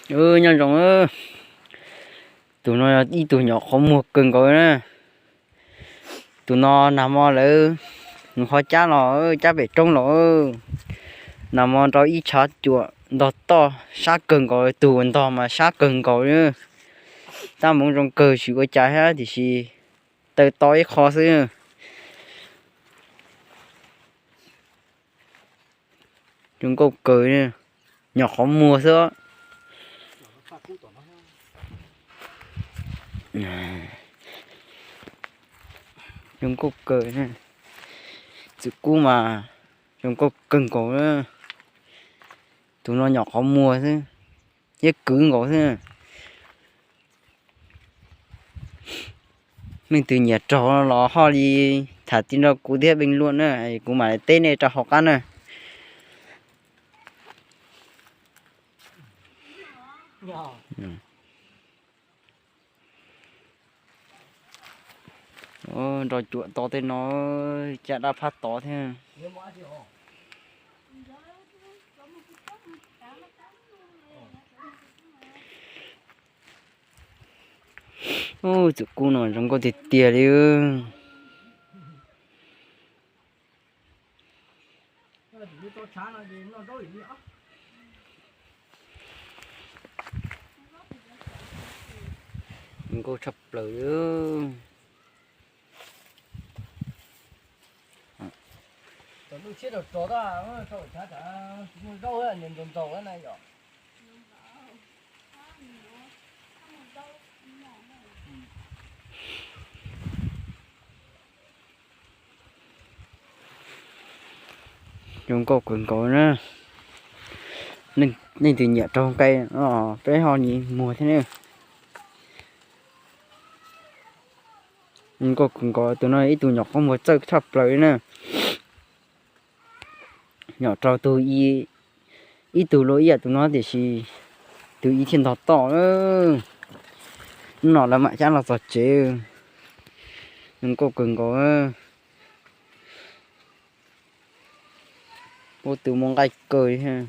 Nyob zoo, tus no yog ib tug nyom qhov muag kawg nkaus na. Tus no nag hmo lawv mus ho cab los, cab pem roob los, nag hmo rau ib tshav cuam ntog toj sab kawg nkaus, tus uas ntog mas sab kawg nkaus. Tab hmoov zoo kawg tsis ua cas thiab tiam sis taw to ib qho xwb. Zoo nkauj kawg, nyom qhov muag xwb. Zoo nkauj kawg, txwm kub mas zoo nkauj kawg nkaus. Tus no nyom qhov muag xwb, thiab kwv nkaus xwb. Leej twg nyiam raug los ho li tham tim nrog kuv thiab peb luaj na, kuv mam li teb nej rau hauv qab na. Nrog cuam to tej no, caj dab phab tod thiab. Txwm kub no zoo nkauj tiag tiag li. Zoo nkauj tshaj plaws li. Zoo nkauj kawg nkaus na. Leej twg nyiam raug nqaij, peb ho nyiam muag thiab ne. Zoo nkauj kawg nkaus, tus no ib tug nyom qhov muag txawj tshaj plaws li na. Nyom raug tus, ib tug luaj ib yam tus no tiam sis tus ib thiaj ntog toj. Hnub no lawv mam cab los txog tsev. Zoo nkauj kawg nkaus. Ua tus muaj nqaij kawg li thiab.